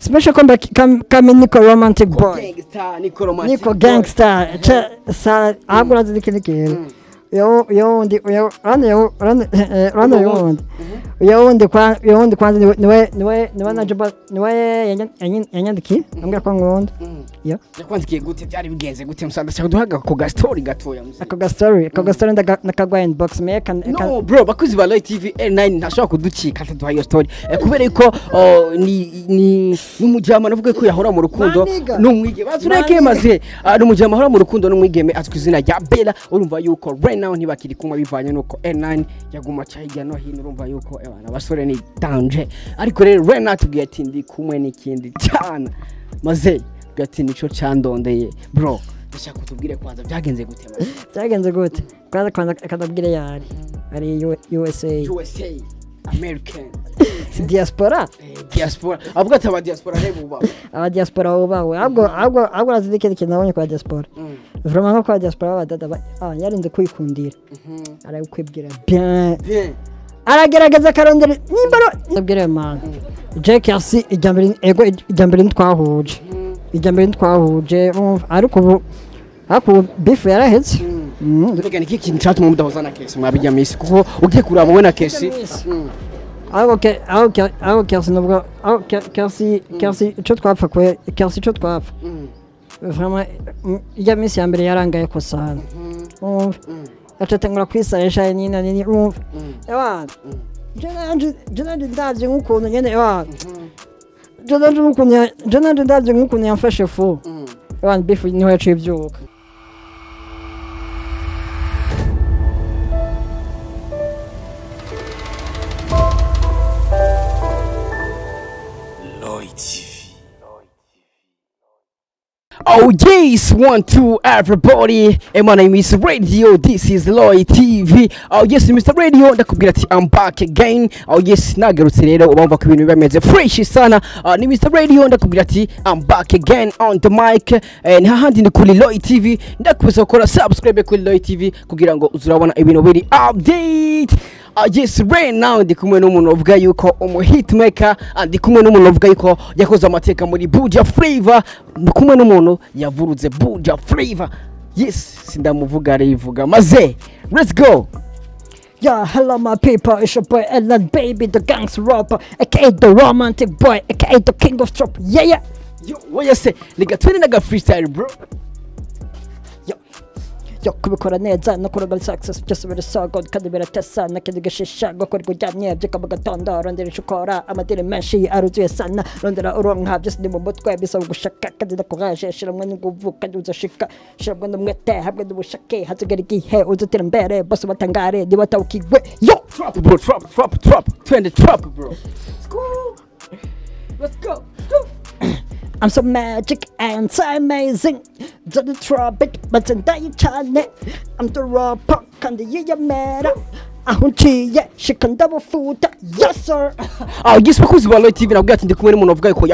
Special komba kame niko romantic boy. Gangster niko romantic. Niko gangster. Cha sa ahubwo urazi n'ikindi kintu. Yo yo ndi yo rano yo rano rano yo ndi. Yo ndi kwa yo ndi kwanza niwe naje niwe yanyandikiye ambwira ko nkunda. Yo. Yakwandikiye gute byari bigenze gute musaza cyangwa duhaga ako ga story gatoya musaza. Ako ga story ndakagwa inbox me kan. No bro, bakuzi ba Light TV L9 ntashobora kuducika ataduha iyo story. Kubera yuko oh, ni n'umujama navuga ko yahora mu rukundo Maniga. n'umwigeme bazureke maze n'umujama ahora mu rukundo n'umwigeme azwi izina rya Bella. Urumva yuko right now ntibakiri kumwe bivanye nuko L9 yaguma aca hirya no hino. Urumva yuko abasore ni danger, ariko rero right now tubwiye ati ndi kumwe n'ikindi cyana maze tubwiye ati nico candondeye. Bro, ndashaka kutubwire kwanza byagenze gute maze? Byagenze gute? Kwanza akadabwire yari ari USA. USA American. Si diaspora. Diaspora avuga ati aba diaspora rero bubaho. Aba diaspora bubawe. Ahubwo urazi n'ikindi kintu nabonye kwa diaspora? Vraiment, nko kwa diaspora abadada yarinze kwikundira, arakwibwira bien. Bien. Aragerageza akarondera nimba ndabwire man Jack yasi ijya mbere, ego, ijya mbere ntitwahuje urumva, ariko ubu beef yaraheze. Mbega ni iki kintu cyatuma mudahuza na Kesi mwabijya misi, kuko ugiye kuraba wowe na Kesi? Ahubwo Kesi nubwo aho Kesi icyo twapfa kwe Kesi icyo twapfa vraiment, ijya minsi ya mbere yarangaye ko sana, urumva, acatangura kwisarisha nina nini, urumva. Ewana, je nanje ndavye nk'ukuntu nyene, ewana, je nanje ndavye nk'ukuntu yamfashe fu, ewana, beef niho yaciye ivyuka. Lloyd TV. Oh yes, one, two, everybody. And my name is Radio. This is Lloyd TV. Oh yes, Mr. Radio. Ndakubwira ati I'm back again. Oh yes, nagarutse rero ubamva ko ibintu bimeze fresh sana. Ni Mr. Radio, ndakubwira ati I'm back again on the mic. Ni hahandi ni kuri Lloyd TV. Ndakubisa gukora subscribe kuri Lloyd TV kugira ngo uzurabona ibintu biri update. Yes, right now ndi kumwe n'umuntu uvuga yuko umu hitmaker, ndi kumwe n'umuntu uvuga yuko yakoze amateka muri Buja Flavor, ndi kumwe n'umuntu yavuruze Buja Flavor. Yes, sindamuvuga arivuga maze. Let's go. Yeah, hello my people, it's your boy Ellen Baby, the gangster rapper, aka the romantic boy, aka the king of trap. Yeah. Yo, oya se, reka twende naga freestyle, bro. Yo, yo, kubikora neza no kuroga success byose birasaga kandi biratesa nakindi gashisha gukora kuryamye byuka mu gatondo rondera icyo ukora amadini menshi aruzuye sana rondera uronka byose ni mu mutwe bisaba gushaka kandi ndakuhaje shiramwe n'inguvu kandi uzashika shiramwe n'umwete hamwe n'ubushake hazigera igihe uzatera imbere bose batangare niba batawukigwe yo. Trap bro, trap, trap, trap. Twende trap, bro. Let's go. Let's go. Go. I'm so magic and so amazing. The trumpet, but ndayicane. I'm the rapper kandi yiyamera. Aho nciye shika ndabufuta. Yes sir. Ah, yes, bakuzi ba Lloyd TV, nabwo ati ndi kumwe n'umuntu uvuga ko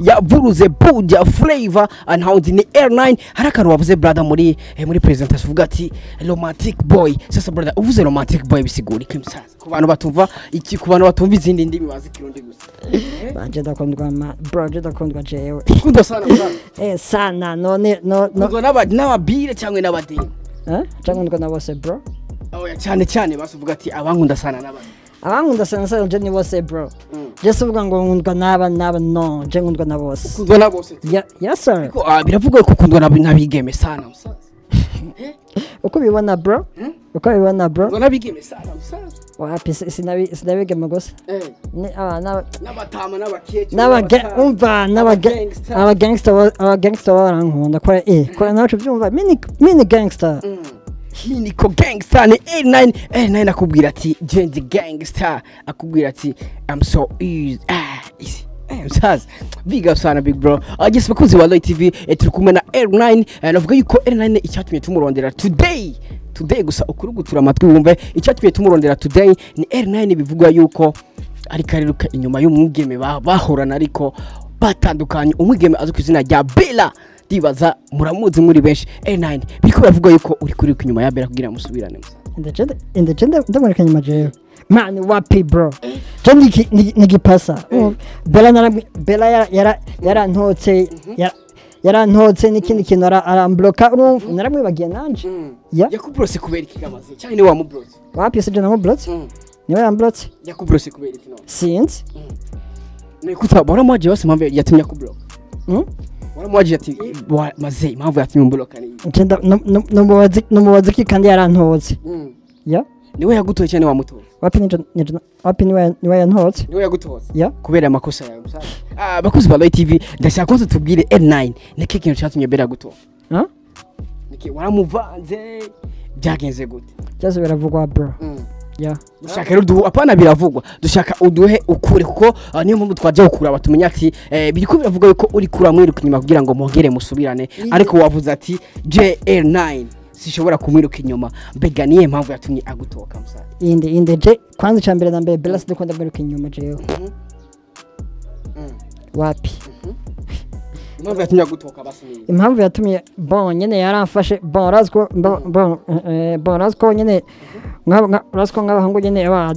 yaburuze Buja Flavor and how ni R9. Hari akantu wavuze brother muri presentation uvuga ati romantic boy. Sasa brother, uvuze romantic boy bisigura iki musaza, ku bantu batumva iki, ku bantu batumva izindi ndimi bazi Kirundi gusa? Banje ndakundwa ma bro, je ndakundwa jewe. Kundwa sana brother. Eh, sana none no no. Kundwa n'ababire cyangwa n'abadini? Eh? Cyangwa ndwa na bose bro. Oya, cyane cyane basuvuga ati abankunda sana n'abandi. Abankunda sana sana je ni bose bro. Je sivuga ngo nkundwa n'aba n'aba, no, je nkundwa na bose. Kundwa na bose. Yeah, yes sir. Ariko biravugwa ko ukundwa n'abigeme sana musaza. Uko bibona bro? Uko bibona bro? Kundwa n'abigeme sana musaza. Wapi, sinabigeme gusa. Ni aba N'abatama n'abakecuru. Umva n'abagangster. Aba gangster barankunda kora kora nacu byumva mini mini gangster. Niko gangster ni A9. A9 akubwira ati je gangster, akubwira ati I'm so easy, easy. Msaza, big up sana big bro. Yes, bakunzi wa Lloyd TV, turi kumwe na R9. Navuga yuko R9 icyatumye tumurondera today gusa ukuri gutura amatwi wumve icyatumye tumurondera today ni R9 bivugwa yuko ariko ariruka inyuma y'umwigeme bahorana ariko batandukanye, umwigeme azwi ku izina rya Bella. Ndibaza muramuzi muri benshi. R9, biriko biravuga yuko uri kuriruka inyuma ya Bella kugira musubirane musa. Ndagenda ndamureka nyuma jewe. Man, wapi bro, je nigipasa Bella Bella yarantotse, yarantotse n'ikindi kintu, arambloka, urumva naramwibagiye nanje. Ya. Yakubrose kubera iki kamaze cyane? Ni wamubrose? Wapi, sije namublotse, niwe yamblotse. Yakubrose kubera iki none? Sinzi. Ni kuta waramuwaje bose impamvu yatumye akubloka? Mm? Waramuwaje ati maze impamvu yatumye umbloka ni iyi? Nje numubaza iki kandi yarantotse? Ya. Niwe yagutoye cyane, wamutoye? Wapi, wapi, niwe yantotse. Niwe yagutoye? Ya. Kubera amakosa yawe musaza. Ah, bakuzi ba Roy TV, ndashaka ko tubwire L9 niki kintu cyatumye Bella gutora. Ha? Niki waramuvanze, byagenze gute? Byose biravugwa bro. Ya. Dushaka rero duhu apana biravugwa, dushaka uduhe ukure kuko niyo mpamvu twaje gukura batumenya ati biriko biravuga yuko uri kura mwiruka inyuma kugira ngo mwongere musubirane, ariko wavuze ati JL9 sishobora kumwiruka inyuma. Mbega niye mpamvu yatumye agutoka musaza? Inde je kwanza icya mbere na mbere, Bella sidukunda mwiruka inyuma jewe. Wapi. Impamvu yatumye agutoka basi ni Impamvu yatumye, bon, nyene yaramfashe, bon, urazi ko bon, bon, urazi ko nyene urazi ko nk'abahungu nyene ba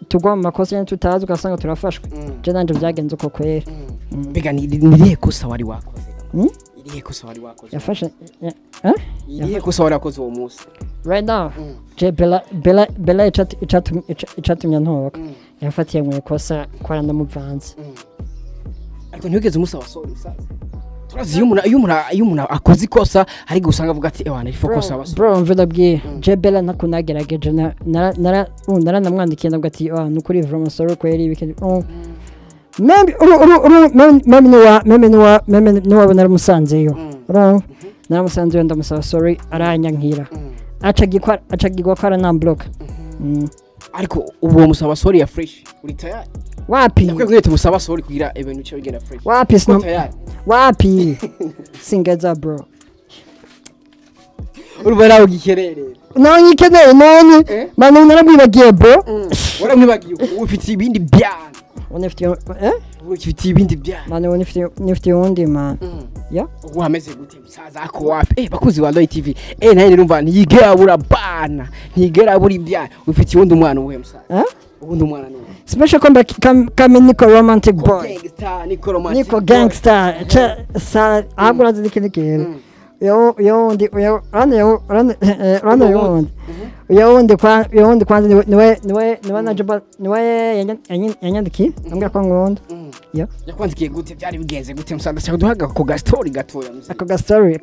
tugwa mu makosa nyene tutazi, ugasanga turafashwe. Je nanje byagenze uko kwera. Mbega ni irihe kosa wari wakoze? Mm? Irihe kosa wari wakoze? Yafashe eh? Irihe kosa wari wakoze uwo munsi? Right now je Bella icatumye ntoka, yafatiye mu ikosa ko ndamuvanze. Ariko ntiwigeze umusaba sorry musaza? Turazi iyo umuntu akoze ikosa hari igihe usanga avuga ati ewana ifo kosa basi. Bro, mve ndabwiye, je Bella ntakunagerageje naranamwandikiye ndavuga ati ah, nukuri vraiment sorry kweri ibiki. Oh. Maybe uru uru uru maybe niwa maybe niwa maybe niwa naramusanzeyo, urumva naramusanzeyo ndamusaba sorry, aranyankira, aca gikwa ko aranambloka. Ariko ubu uwo musaba sorry ya fresh, uri tayari? Wapi. Ndakwiye kugira tumusaba sorry kugira ibintu bice bigenda fresh. Wapi. Uko Sino tayari? Wapi, singeza bro. Urumva nawe ugikerere. Nawe nyikeneye none? Eh? Manu naramwibagiye bro. Waramwibagiye, ubu ufite ibindi byana. Unifitiye eh? Ubu ufite ibindi byana. Manu nifitiye uwundi man. Ya. Ubu hameze gute musaza? Ako wapi? Bakuzi wa Roy TV, naye rero ntiyigera abura bana, ntiyigera abura ibyana. Ufite uwundi mwana uwuhe musaza? Eh? Uwundi mwana ni uwuhe? Special komba kame niko romantic boy. Gangster, niko romantic Niko boy. gangster che sa ahubwo urazi n'ikindi kintu, yo wundi yo rano yo rano rano yo wundi yo wundi kwa yo wundi kwanza niwe naje niwe yanyandikiye ambwira ko nkunda. Yo. Yakwandikiye gute? Byari bigenze gute musaza? Ndashaka duhaga ako ga story gatoya musaza. Ako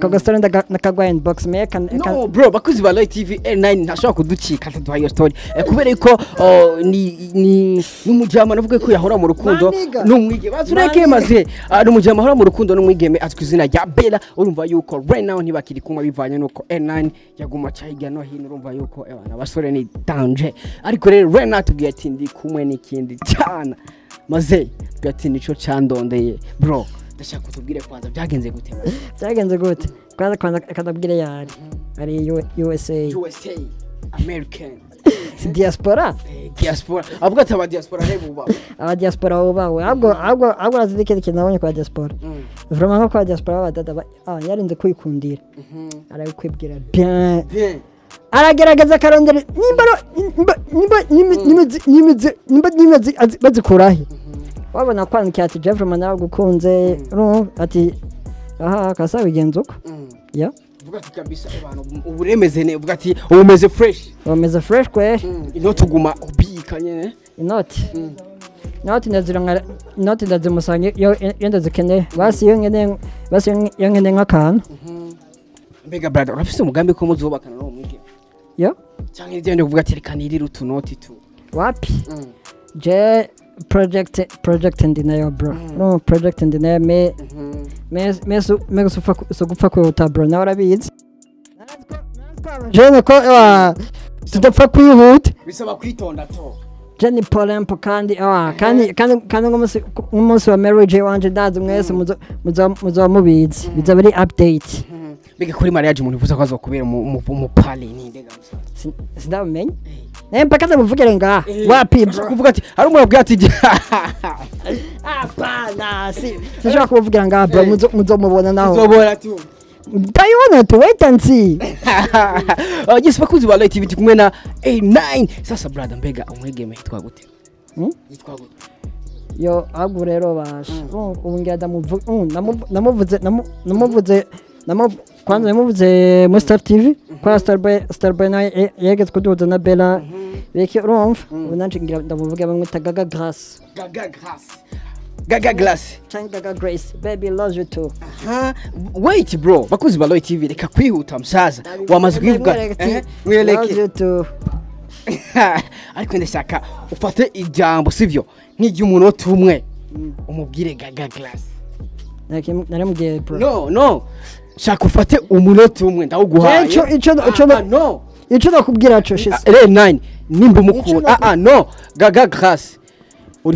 ga story ndakagwa inbox me kan. No bro, bakuzi ba Light TV, L9 ntashobora kuducika ataduha iyo story, kubera yuko oh, ni n'umujama navuga ko yahora mu rukundo Maniga. n'umwigeme bazureke maze n'umujama ahora mu rukundo n'umwigeme azwi izina rya Bella. Urumva yuko right now ntibakiri kumwe bivanye nuko L9 yaguma aca hirya no hino. Urumva yuko abasore ni danger, ariko rero right now tubwiye ati ndi kumwe n'ikindi cyana maze tubwiye ati nico candondeye. Bro, ndashaka kutubwire kwanza byagenze gute maze? Byagenze gute? Kwanza akadabwire yari ari USA. USA, American. Si diaspora. Diaspora, avuga ati aba diaspora reba uba Aba diaspora bubawe. Ahubwo urazi n'ikindi kintu nabonye kwa diaspora? Vraiment, nko kwa diaspora b'abadada yarinze kwikundira, arabikwibwira bien. Bien. Aragerageza akarondera nimba nimba nimba nimba bazikurahe, wabona kwandikiye ati je vraiment naragukunze, urumva ati aha kasa bigenze uko. Ya. Uvuga ati kabisa abantu ubu uremeze ne, uvuga ati ubu umeze fresh. Bameze fresh kweri. Inoti uguma ubika nyene? Inoti ndazironka, inoti ndazimusanga iyo ndazikeneye, basi iyo nkeneye, basi iyo nkeneye nk'akantu. Mbega brother, urafise umugambi ko muzubakana n'uwo mwigeme? Yo. Canke ivyo kuvuga ati reka nirire utunoti tu? Wapi, je project ndi nayo bro, no project ndi nayo me so gupfa kwihuta bro, nawe urabizi jene ko tudapfa kwihuta. Bisaba kwitonda to. Je ni polempo kandi kandi nk'umunsi wa marriage wanje ndazi mwese muzoba mubizi, bizaba ari update. Mbega kuri mariage umuntu uvuze ko azokubera mu pale ni ndega musaza? Sindabimenya naye mpaka ndamuvugire ngaha, wapi bro. Kuvuga ati hari umuntu abwira ati Hapana, si sinshobora kubuvugira ngaha bro, muzomubona naho. Uzobora tu. Ndayibona tu, wait and see. Yes, bakunzi ba Light TV, turi kumwe na A9. Sasa brother, mbega umwigeme yitwa gute? Hmm? Yitwa gute? Yo, ahubwo rero basha, ubu ngira namuvuze namuvuze kwanza namuvuze muri Star TV kwa Starboy nawe yegetse kuduhuza na Bella beke, urumva, ubu nanje ngira ndamuvuge, bamwita Gaga Grace. Gaga Grace, Gaga Grace. Canke Gaga Grace, baby, love you too. Aha, wait bro, bakunzi ba Light TV, reka kwihuta msaza, wamaze kubivuga. Love Mweleke. you too. Ariko ndashaka ufate ijambo, sivyo, nk'iry'umunota umwe, umubwire Gaga Grace. Naramubwiye bro. No, shaka ufate umunota umwe, ndawuguhaye. Ico Ah, no. Ico nakubwira co shise. Re 9 nimba umukunda. Ah, no, Gaga Grace,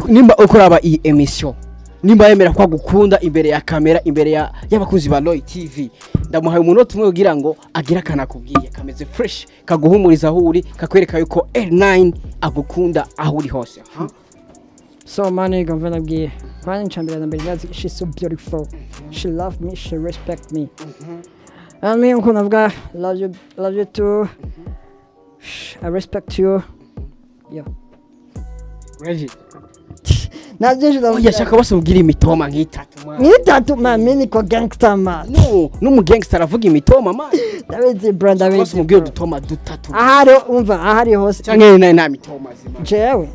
nimba uko uraba iyi émission, nimba yemera ko agukunda imbere ya kamera, imbere ya y'abakunzi ba Roy TV, ndamuhaye umunota umwe kugira ngo agire akanakubwiye kameze fresh, kaguhumuriza aho uri, kakwereka yuko L9 agukunda aho uri hose, ha? So man, gomva nabwiye kwanza ncambere na mbere ndazi she's so beautiful, she love me, she respect me, and me nkuko navuga, love you, love you too, I respect you, yeah. Ready? Nta byinshi Oya, ndavuga. shaka bose ubwire imitoma nk'itatu, man. Nk'itatu man, mi niko gangster man. No, n'umugangster aravuga imitoma, man. Ndabizi bro, Bose ndabizi umubwire bro. udutoma dutatu. Ahari, umva, ahari hose. Canke nawe nta mitoma zima? Jewe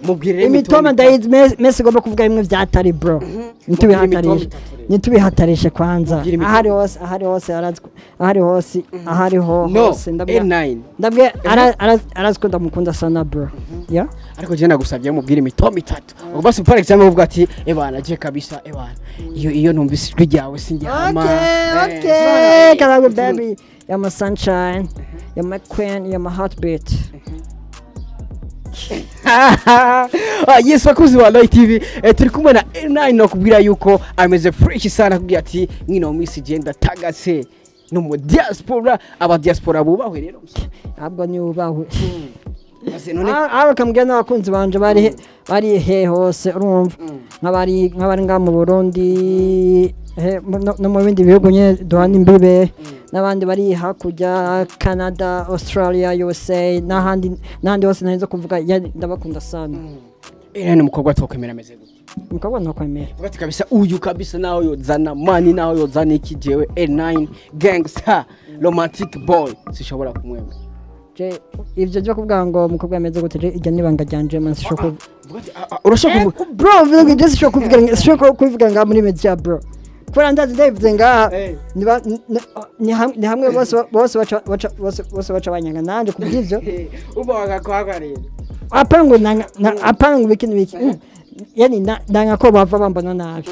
Mubwire rero. Imitoma ndayizi, mese igomba kuvuga bimwe vyatari bro, ntitubihatarishe. Itatu rero. Ntitubihatarishe kwanza. Mubwire imitoma. Ahari hose, ahari hose arazi, ahari hose, ahari ho No. hose ndabwira L9. Ndabwira arazi ko ndamukunda sana bro, yeah. Ariko je nagusabye mubwire imitoma itatu. Ubwo basi, par exemple, uvuga ati: "Ebana, je kabisa, ebana, iyo numvise ijwi ryawe sindyama." Okay, okay, Karagwe baby, you're my sunshine, you're my queen, you're my heartbeat. Ah, yes, bakunzi ba Light TV, turi kumwe na L9, nakubwira yuko ameze fresh sana, akubwira ati mwino minsi je ndatagase no mu diaspora, aba diaspora bubahwe rero. Ahubwo ni ubahwe. Maze none Aho bakambwira n'abakunzi banje bari he hose, urumva, nk'abari ngaha mu Burundi no mu bindi bihugu nyine duhana imbibe, n'abandi bari hakurya, Canada, Australia, USA n'ahandi n'ahandi hose ntarinze kuvuga, yani ndabakunda sana. L9, umukobwa atokwemera ameze gute? Umukobwa ntakwemera? Vuga ati kabisa uyu kabisa naho yozana money, naho yozana iki, jewe L9 gangster romantic boy sishobora kumwemera. Je ivyo byo kuvuga ngo umukobwa ameze gute, je iryo nibanga ryanje man, sishobora kuvuga. Vuga ati ah, ah, urashobora kuvuga. Bro, mvuga ngo je sishobora kubivuga ngaha muri media bro, kubera ndazi ndabivuze ngaha ni hamwe bose baca banyanga nanje kubw'ivyo. Uba wakakwaka rero. Apana ngo apana ngo biki n'ibiki. Yani nanga ko bava bambona nabi.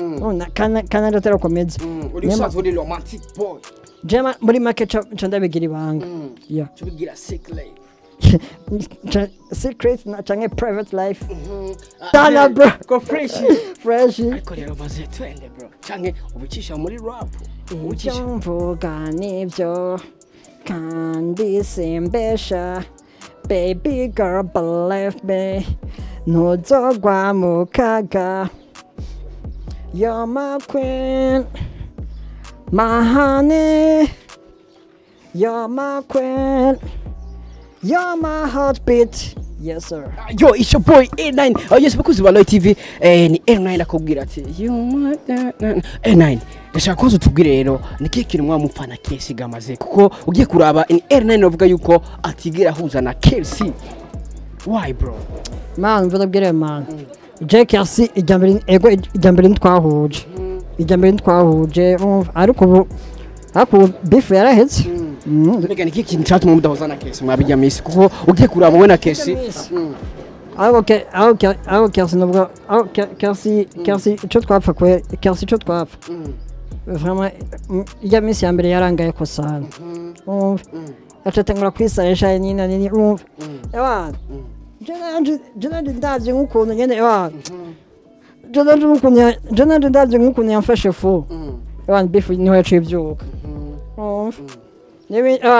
Kana atarakomeza. Uri usanzwe uri romantic boy. Jema muri make ca ndabigira ibanga, yeah. Tubigira secret. Secret canke private life. Tana bro. Ko fresh. Fresh. Ariko rero maze twende bro, canke ubicisha muri rap, ubicisha. Ibyo mvuga nibyo kandi simbesha, baby girl, believe me, ntuzogwa mu kaga. You're my queen, my honey, you're my queen, you're my heartbeat, yes sir. Yo, it's your boy A9. Oh yes, bakunzi ba Roy TV, ni A9 akubwira ati you my A9. Ndashaka kwanza utubwire rero ni kihe kintu mwamupfana Kesi gamaze, kuko ugiye kuraba ni L9 avuga yuko atigera ahuza na KC. Why bro? Man, mvuga bwire man, Jack Kersi ijya mbere, ego, ijya mbere ntitwahuje, ijya mbere ntitwahuje, urumva, ariko ubu beef yarahetse. Mbega ni kihe kintu cyatuma mudahuza na KC mwabijya misi, kuko ugiye kuraba wowe na KC? Ariko Kersi navuga aho Kersi icyo twapfa kwe Kersi, icyo twapfa vraiment, ijya minsi ya mbere yarangaye ko sana, urumva, acatangura kwisarisha nina nini, urumva, ewana, je nanje ndavye nk'ukuntu nyene, ewana, je nanje ndavye nk'ukuntu yamfashe fu, ewana, beef niho yaciye ivyuka, urumva.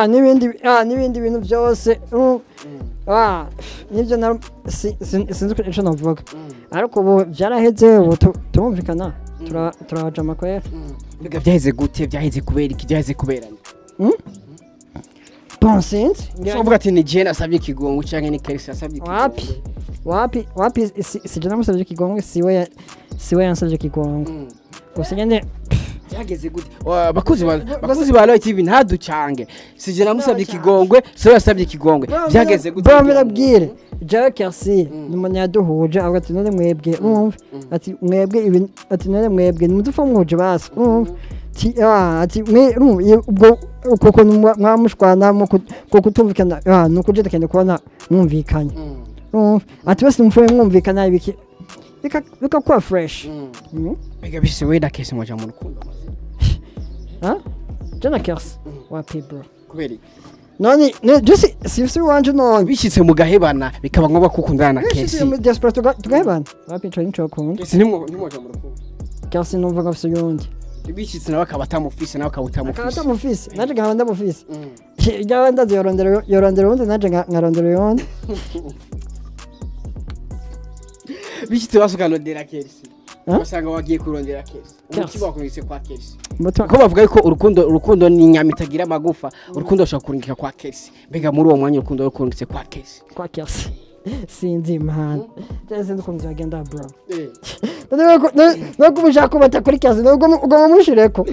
N'ibindi bintu byose, urumva, nibyo sinzi ico navuga, ariko ubu vyaraheze, ubu turumvikana. Turabajama kwera. Mbega vyaheze gute? Vyaheze kubera iki? Vyaheze kubera nde? Bon, sinzi. So uvuga ati ni je nasabye ikigongo canke ni Kersi yasabye ikigongo? Wapi, wapi, wapi, sije namusabye ikigongo, siwe yansabye ikigongo. Gusa nyene Byageze gute? Bakuzi ba Royal TV, ntaducange. Sije namusabye ikigongwe, siwe yasabye ikigongwe. Byageze gute? Bro, ndabwire Jack Kersi ni umuntu yaduhuje, avuga ati none mwebwe, urumva, ati mwebwe ibi, ati none mwebwe nimudufa mwuje basi, urumva, ati ati mwe, urumva, ubwo uko kuntu mwamushwana ko kutumvikana, nuko je ndakenda kubona mwumvikanye, urumva, ati bose mupfuye mwumvikana ibiki bikakuba fresh. Mbega bise we na Kersi mwaja mu rukundo? Ha, je na Kersi wapi, bro. Kubera iki? None je si wanje none. Bishitse mu gahebana, bikaba ngombwa ko ukundana na Kersi Kersi. Muri diaspora tugahebana, wapi, ico nico kunda. Kersi ntimwoja mu rukundo? Kersi numva ngo afise uyundi. Bishitse nawe akaba atamufise, nawe akaba Akaba utamufise. atamufise, naje nkaba ndamufise. Ijya ndazi yorondera uwundi, naje nkarondera uyundi. Bishitse basukanondera Kersi, Huh? ugasanga wagiye kurondera Kersi, Kersi. umutima wakurungitse kwa Kersi. Mutima. Ko bavuga yuko urukundo ni inyama itagira amagufa, urukundo rushobora kurungika kwa Kersi. Mbega muri uwo mwanya urukundo rukurungitse kwa Kersi? Kwa Kersi sinzi, man, sinzi ukuntu byagenda, bro. Nubwo ushaka kubata kuri Kersi, nubwo ugomba mushireko,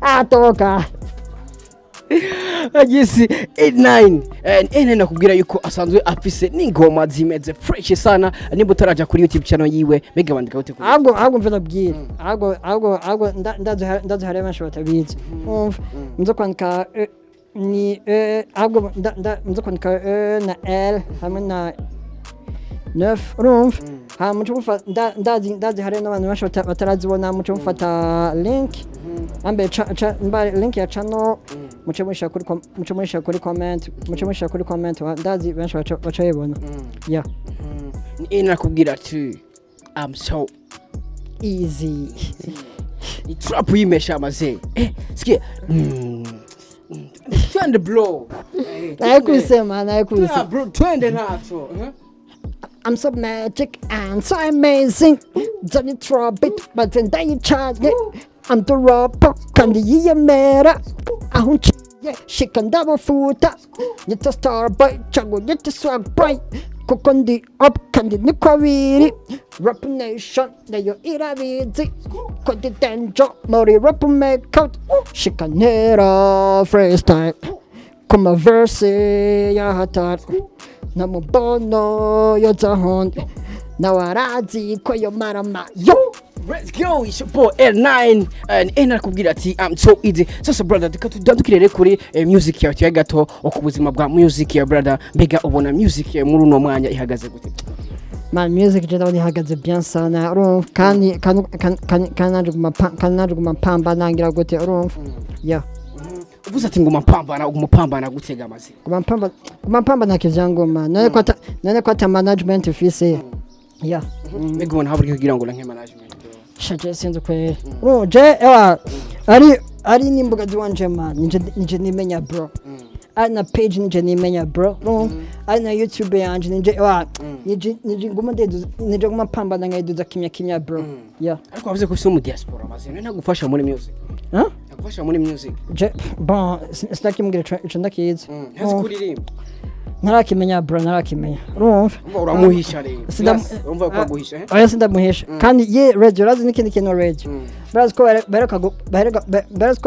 ah, toka. Agisi 89 89, nakubwira yuko asanzwe afise n'ingoma zimeze fresh sana. Nimba utaraja kuri YouTube channel yiwe, mbega bandika gute kuri? Ahubwo mve ndabwira, ahubwo ndazi hari benshi batabizi. Umva, nzo kwandika ni ahubwo nzo kwandika E na L hamwe na 9, urumva, hama muce ndazi hari n'abantu benshi batarazibona, muce mufata link ambe mba link ya channel, muce mushira kuri comment, ndazi benshi baca bayibona, yeah. Ni nakubwira ati I'm so easy. Ni trap yimesha amaze, sikia, twende bro. Nayikubise, man, nayikubise. Yeah, bro, twende nato. I'm so magic and so amazing. Johnny Trumpet, but then ndayicanye. I'm the rapper, kandi yiyemera. Aho nciye, shika ndabafuta. Nyita star boy, cyangwa nyita swag boy. Kuko ndi up kandi niko biri. Rap Nation nayo irabizi. Ko ndi danger muri rap make out. Shika ntera freestyle. Kuma verse ya hatari. Namubono yozahondi nawe arazi ko yo marama yo. Let's go, it's your boy L9 and N nakubwira ati I'm so easy. Sasa brother, reka tudandukire rero kuri music yawe tuya gato ku buzima bwa music ya brother. Mbega ubona music yawe muri uno mwanya ihagaze gute? Man, music je ndabona ihagaze bien sana, urumva, kandi kandi naje guma pamba nangira gute, urumva, yeah. Uvuze ati nguma pambana, uguma pambana gutega amazi? Guma pamba nta kivyangoma, none ko ata management ifise, yeah. Mbega ubona haburi kugira ngo nanke management? Shaje sinzi kweri, urumva, je ewa ari n'imbuga ziwanje, man, nije nimenya, bro, ari na page nije nimenya, bro, urumva, ari na YouTube yanje nije ewa nije nguma ndeduza, nije nguma pambana nkayiduza kimya kimya, bro, yeah. Ariko wavuze ko ufise mu diaspora amazi, none ntagufasha muri music? Huh? Ntagufasha muri music? Je bon, sinakimubwira ico ndakizi. Ntazi kuririmba? Ntarakimenya, bro, ntarakimenya, urumva. Urumva uramuhisha rero. Urumva ko aguhisha, eh? Oya, sindamuhisha. Kandi ye radio urazi n'ikindi kintu, radio barazi ko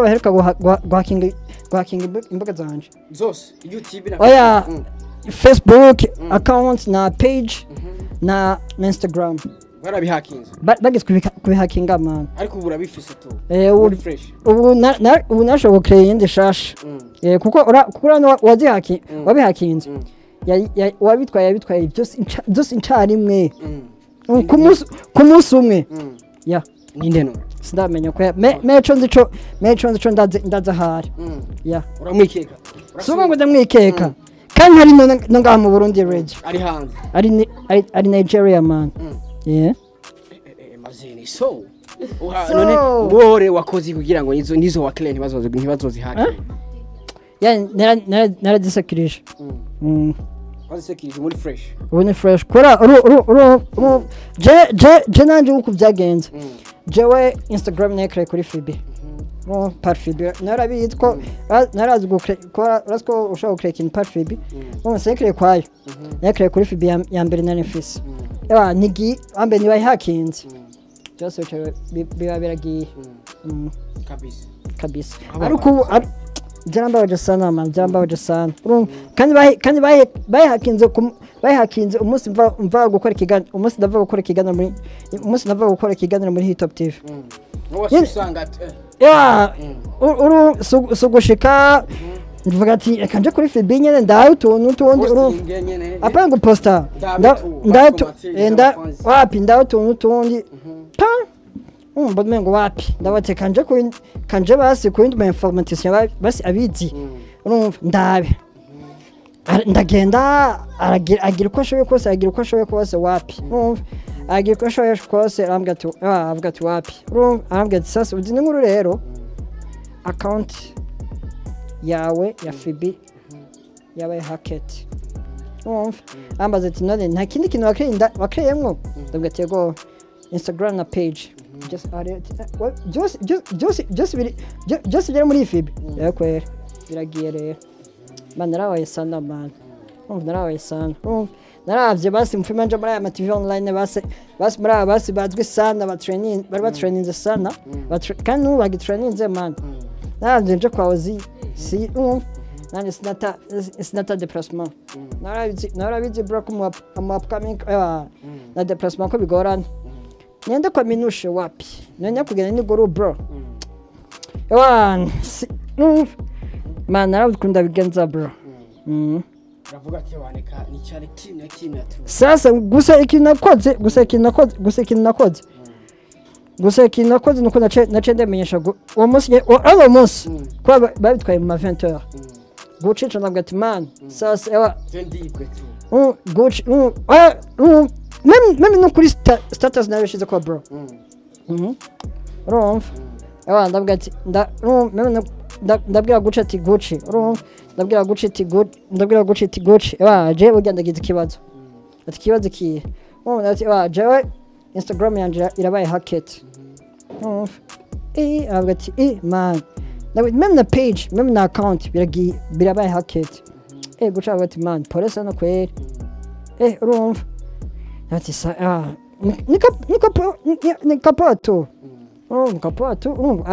baheruka guhakinga imbuga zanje. Zose, YouTube na Oya, Facebook account na page na Instagram. Barabihakinze? Bageze kubihakinga, man. Ariko ubu urabifise tu? Ubu Uri fresh. Ubu nashoboye gucreate iyindi shasha. Kuko urabona wabihakinze, uwabitwaye yabitwaye byose incarimwe, ku munsi umwe, yeah. Ninde no? Sindamenya ko me ico nzi co ndazi ahari, yeah. Uramwikeka? Si ngo ndamwikeka, kandi hari no ngaha mu Burundi radio. Ari hanze? Ari Nigeria, man, yeah. Mazini so So. None wore wakoze kugira ngo nizo wa client ntibazozihake? Yeah, narazisekirije. Wazisekirije muri fresh? Ubu ni fresh kora uru uru uru uru je nanje uko byagenze. Jewe Instagram nayikore kuri FB, no par FB narabizi ko narazi gukora, urazi ko ushobora gukora ikintu par FB. Bon, sinayikore kwayo, nayikore kuri FB ya mbere nari mfise. Ewa nigi ambe niba hakinze byose bica biba biragiye. Kabisa. Kabisa. Aba Ariko ubu byarambabaje sana man, byarambabaje sana. Urumva, kandi bayihakinze umunsi mva gukora ikiganiro, umunsi ndava gukora ikiganiro muri, umunsi ndava gukora ikiganiro muri Hit Top TV. Wose Nyine- usanga ati Ya, uru sugushika mvuga ati reka nje kuri FB nyene ndaye utuntu tundi, urumva. Posting nyene. Apana guposta. Ndabe tu, ndaye bakomatire, nda wapi, ndaye utuntu tundi pa umva umengo wapi, ndabate kanje kuri kanje basi kuri ma informaticien basi abizi, urumva, ndabe. Ndagenda aragira agira uko ashoboye kose, agira uko ashoboye kose, wapi, urumva, agira uko ashoboye kose, arambwira ati avuga ati wapi, urumva, arambwira ati sasa uzi n'inkuru rero, account yawe ya FB yabaye hacked, urumva. Ambaza ati none nta kindi kintu wakreyemwo? Ndabwira ati yego, Instagram na page. Just byose byose byose biri byose biri muri FB yego kwera biragiye rero man. Narabaye sana man, urumva, narabaye sana, urumva, naravye basi mfuma nje muri aya ma TV online, basi muri aba basi bazwi sana ba training, bari batraininze sana. Kandi n'ubu bagitraininze man. Naravye nje kwa Ozi si, urumva, nanje sinata déplacement. Narabizi bro ko mu upcoming na déplacement ko bigorana. Nende kwa Minushe wapi, nende kugenda ni guru bro. Ewa urumva man, narabikunda bigenza bro. Uravuga ati waneka nicare kimya kimya tu. Sasa gusa ikintu nakoze, nuko nace ndamenyesha uwo munsi ari uwo munsi kuba babitwaye mu ma 20 heures gucica, ndavuga ati man sasa ewa Je ndibwe tu. Guci même no kuri status nabishize ko bro. Urumva, ewa ndavuga ati urumva, même ndabwira Gucci ati Gucci, urumva, ndabwira Gucci ati Gucci, ewa je burya ndagize ikibazo. Ati ikibazo kihe? Urumva, ati ewa jewe Instagram yanje irabaye hacked, urumva. Aravuga ati man. Ndavuga, même na page, même na account biragiye, birabaye hacked. Gucci aravuga ati man, pole sana kweri. Urumva, ati sa ni tu, urumva, nikapoa tu, urumva.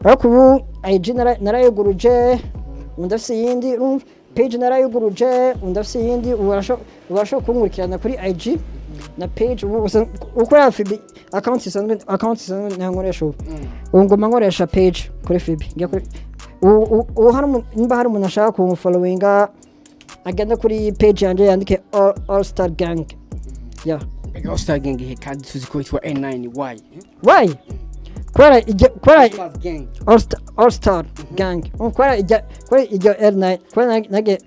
Ariko ubu IG narayuguruje ubu, ndafise iyindi, urumva, page narayuguruje ubu, ndafise iyindi ubu. Urashobora kunkurikirana kuri IG na page ubu. Uko ya FB account isanzwe nta nkoresha ubu. Ubu ngoma nkoresha page kuri FB. Ngiye kuri ubu nimba hari umuntu ashaka kumfollowinga, agenda kuri page yanjye yandike All Star Gang, yeah. Mbega All Star Gang ihe kandi tuzi ko yitwa N9Y? Why? Kubera ijya kubera All Star Gang. All Star Gang. Kubera ijya L9, kubera nage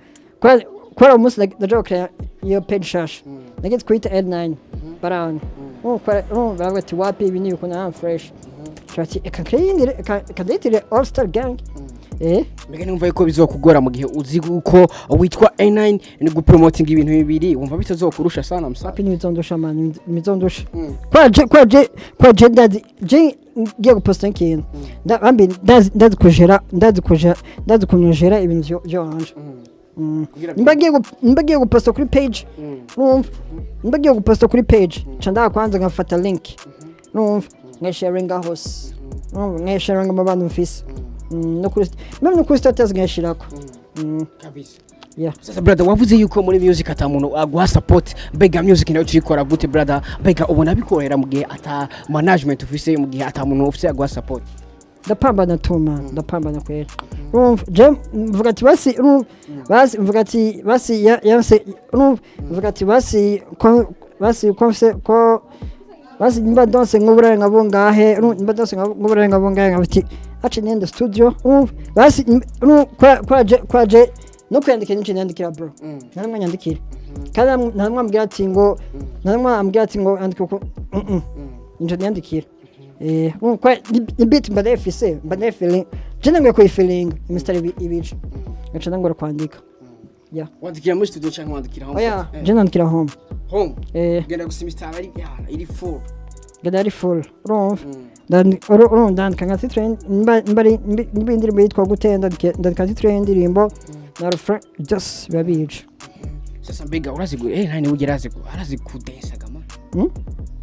kubera umunsi naje gukora iyo page shasha nageze kuyita L9 baranga. Kubera baravuga ati wapi, ibi ni ukuntu am fresh. Ati eka nkeyindire, reka ndayitire All Star Gang. Mbega numva yuko bizokugora mu gihe uzi uko witwa N9 ni gupromotinga ibintu bibiri, wumva bitazokurusha sana msa? Wapi, ntibizondusha man, ntibizondusha. Kwa je ndazi je ngiye guposta ikintu, bambi ndazi kujera, ndazi kunjera ibintu vyo wanje. Nimba ngiye guposta kuri page, urumva, nimba ngiye guposta kuri page nca ndaha kwanza nkafata link, urumva, nkayisharinga hose, urumva, nkayisharinga mu bantu mfise. No kuri même no kuri status nkayishirako. Kabisa. Yeah. Sasa brother, wavuze yuko muri music ata muntu aguha support. Mbega music nayo tuyikora gute brother? Mbega ubona bikorohera mu gihe ata management ufise, mu gihe ata muntu ufise aguha support? Ndapambana tu man, ndapambana kwera, urumva. Je mvuga ati basi, urumva, basi mvuga ati basi yase, urumva, mvuga ati basi ko basi ko mfise ko basi nimba ndonse nk'uburare nka bungahe, urumva, nimba ndonse nk'uburare nka bungahe, nkavuga ati ace nenda studio, urumva, basi urumva, kwa je no kwiyandikira nico niyandikira bro, nta numwe nyandikira kandi nta numwe ambwira ati ngo, nta numwe ambwira ati ngo andika uko. Nico niyandikira. Urumva, kwa ni beat mba ndayifise, mba ndayifiling, je nangoye kuyifilinga imisitari ibiri ngaca nangora kwandika, yeah. Wandikira muri studio cyangwa wandikira home? Oya, je nandikira home. Home. Eh. Genda gusa imisitari ari iri full. Ngenda ari full, urumva. Urumva ndandika nka titre, nimba indirimbo yitwa gute, ndandika titre y'indirimbo na refrain, just biba bije. Sasa mbega urazi nani ugera arazi kudensa gama? Hmm?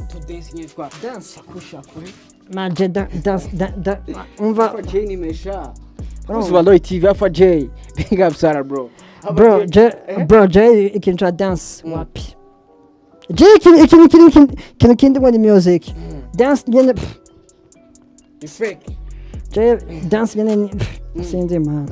To dance nyine twa dance kusha kure. Maje da dance da da umva. Alpha J ni mesha. Abakozi ba Roy TV, Alpha J, big up sana bro. Bro, je bro, je ikintu ca dance wapi. Je ikintu kindi ngo ni music dance nyene, pff. Ni fake. Je dance nyene pff, sinzi man.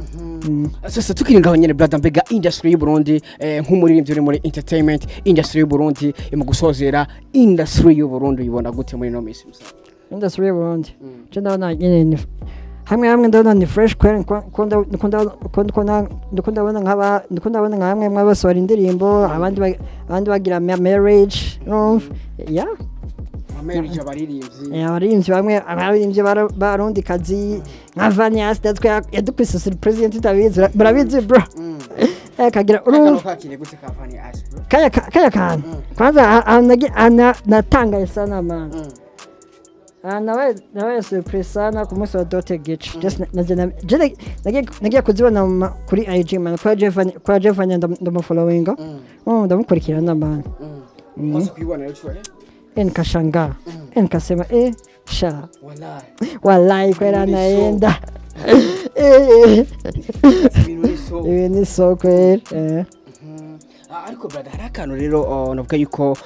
Sasa tukiri ngaho nyene brother, mbega industry y'u Burundi, nk'umuririmbyi uri muri entertainment industry y'u Burundi, mu gusozera, industry y'u Burundi uyibona gute muri no minsi musa? Industry y'Uburundi, je ndabona nyene ni hamwe hamwe, ndabona ni fresh kwera ndiko ndabona nk'aba, ndiko ndabona nka hamwe mwabasohora indirimbo, abandi bagira marriage, urumva, yeah. Marriage abaririmbyi. Abaririmbyi bamwe, abaririmbyi b'Abarundikazi nka Vanias natwe yadukubise surprise tutabizi, murabizi bro. Kagira urumva. Kakire gute ka Vani Ice bro? Kaya kantu kwanza natangaye sana man. Ah, nabaye surprise sana ku munsi wa dote gici. Just nagiye kuzibona kuri IG man, kwa Jeff ndamufollowinga, ndamukurikirana man. Maze kuyibona rero cyo? Nikashangaa, nikasema sha. Wallahi. Wallahi kwera. Ibintu ni Naenda. Ibintu ni so. Ibi ni so kwera. Ariko brother, hari akantu rero, navuga yuko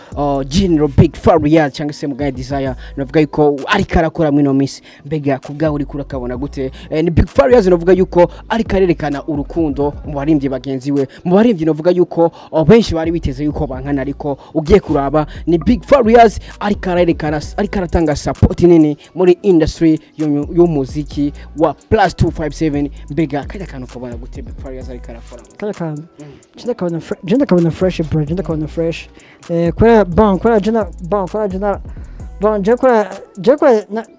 General Big Farious cyangwa se Mugaye Desire, navuga yuko ariko arakora muri ino minsi, mbega ku bwawe uriko urakabona gute? Ni Big Farious, navuga yuko ariko arerekana urukundo mu baririmbyi bagenzi we, mu baririmbyi navuga yuko benshi bari biteze yuko bankana, ariko ugiye kuraba ni Big Farious ariko arerekana, ariko aratanga support nini muri industry y'umuziki wa plus 257. Mbega kajya kantu kabona gute Big Farious ariko arakora? Kaya kantu je ndakabona fresh bro, je ndakabona fresh, kubera bon, kubera je bon, kubera je bon,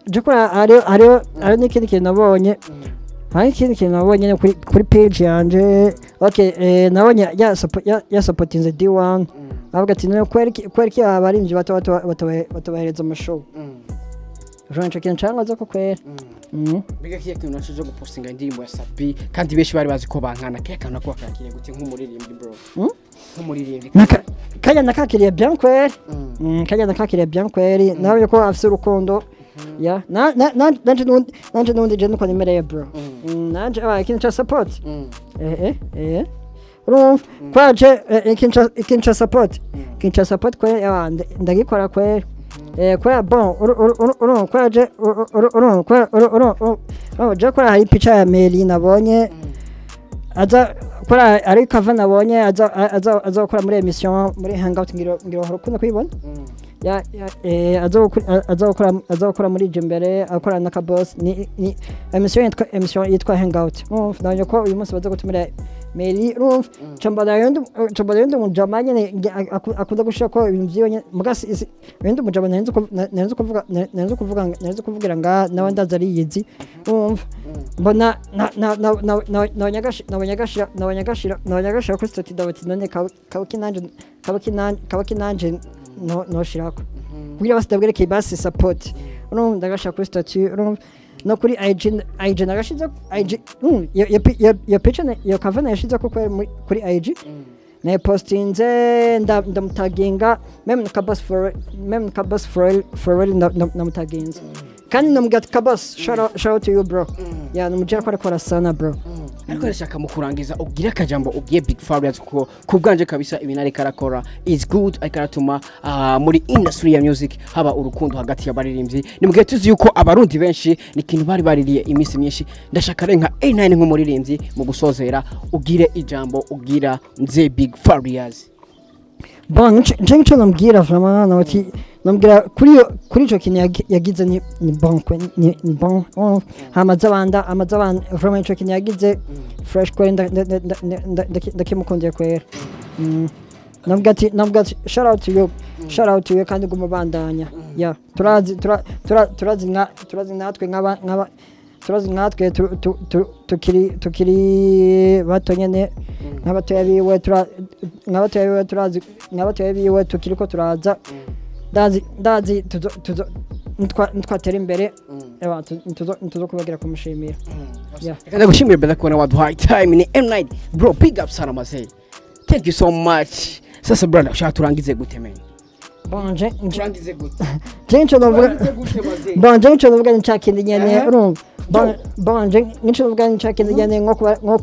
je kubera hariho n'ikindi kintu nabonye, hari ikindi kintu nabonye nyene kuri page yanje. Okay, nabonye ya supportinze D1, avuga ati none kubera iki abaririmbyi bato bato batabahereza amashow? Jean ico kintu cankoze ko kwera. Mbega kiya kintu naco cyo gupostinga indirimbo ya Sabi kandi benshi bari bazi ko bankana, kiya kantu nako wakakiriye gute nk'umuririmbyi bro? Nk'umuririmbyi. Kaya nakakiriye bien kweri. Kaya nakakiriye bien kweri, nawe ko afise urukundo ya nanje nundi je nuko nimereye bro. Nanje abaye ikintu ca support. Urumva kwaje ikintu ca support kweri, ndagikora kweri. Kubera bon, urumva kwaje, urumva kubera urumva je kubera hari picha ya Meli nabonye aza kora, ari cover nabonye aza gukora muri emission muri Hangout, ngira uhora ukunda kuyibona ya, aza gukora muri Jimbere akora na Kabos, ni emission yitwa Hangout. Urumva nabonye ko uyu munsi baza gutumira Meli, urumva cambara yundi mujama nyene akunda gushira ko ibintu vyiwe nyene, muga yundi mujama narenze kuvugira nga nawe ndaza ariyizi. Urumva mbona na na na na na nabonye agashira kuri statut, ndabati none kabaki nanje no noshirako kugira basi ndabwereke basi support. Urumva ndagashira kuri statut, urumva no kuri IG nagashize IG, iyo picture iyo cover nayashize ko kuri IG nayipostinze, ndamutaginga même Kabos for real, ndamutaginze kandi ndamubwira ati Kabos, shout out to you bro, yeah, namubwira ko ariko arasana bro. Ariko ndashaka mu kurangiza ubwire akajambo ubwiye Big Farious, kuko ku bwanje kabisa ibintu ariko arakora is good, ariko aratuma muri industry ya music haba urukundo hagati y'abaririmbyi. Ni mugihe tuzi yuko Abarundi benshi ni ikintu bari baririye iminsi myinshi. Ndashaka rero nka A9 nk'umuririmbyi mu gusozera ubwire ijambo ubwira mzee Big Farious. Bon, nce nco namubwira vraiment, nawati namubwira kuri ico kintu yagize ni bon ni bon. Oh, hamaze abanda vraiment ico kintu yagize fresh kwe, ndakimukundiye kwera. Namubwira ati shout out to you, shout out to you, kandi guma bandanya. Yeah, turazi natwe nk'aba turazi nkatwe tukiri bato nyene nk'abatoya biwe, turazi nk'abatoya biwe tukiriko turaza, ndazi Nitwatera imbere, ntuzo kubagira kumushimira. Yeah. Reka ndagushimire, brother, kubona waduhaye time. Ni M9, bro, big up sana mazee, thank you so much. Sasa brother, ushaka turangize gute, man? Bon, je Turangize gute? je nco novuga Turangize gute, mazee? Bon, je nco novuga ni ca kindi nyene. Urumva, bon, je nco novuga ni ca kindi nyene, nko kuba nko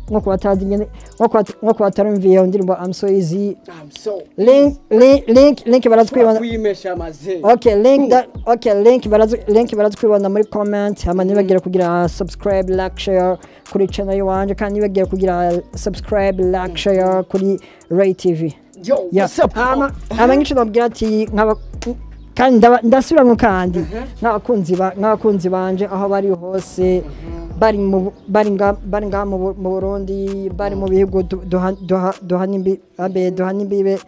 kuba batazi nyene, nko kuba batarumviye iyo ndirimbo I'm So Easy. I'm so Link barazkwibona. Kwimesha, mazee. Okay, link that, okay, link barazkwibona muri comment. Hama nibagira kugira subscribe, like, share kuri channel yiwanje, kandi nibagira kugira subscribe, like, share kuri Ray TV. Yo. Yeah. What's up? Hama nk'ico nabwira ati nkaba kandi ndasubiramwo kandi nk'abakunzi banje aho bari hose, bari nga mu Burundi, bari mu bihugu duhana imbibe,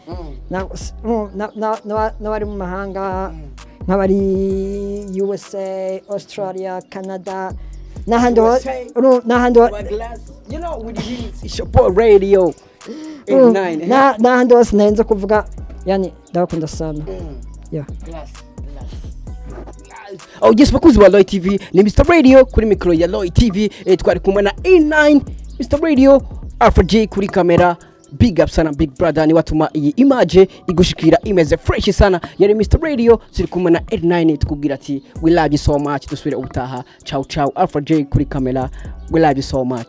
n'abari mu mahanga, nk'abari USA, Australia, Canada n'ahandi USA. n'ahandi Glass, you know what it is. It's your boy Radio 89, eh? N'ahandi hose narinze kuvuga, yani ndabakunda sana. Yeah. Glass, glass, glass. Oh yes, bakunzi ba Loy TV, ni Mr Radio kuri mikoro ya Loy TV. Twari kumwe na A9, Mr Radio, Alpha J kuri kamera. Big up sana, big brother, ni watuma iyi image igushikira imeze fresh sana. Yari Mr Radio, turi kumwe na A9, tukubwira ati we love you so much. Dusubire ubutaha. Ciao ciao. Alpha J kuri kamera, we love you so much.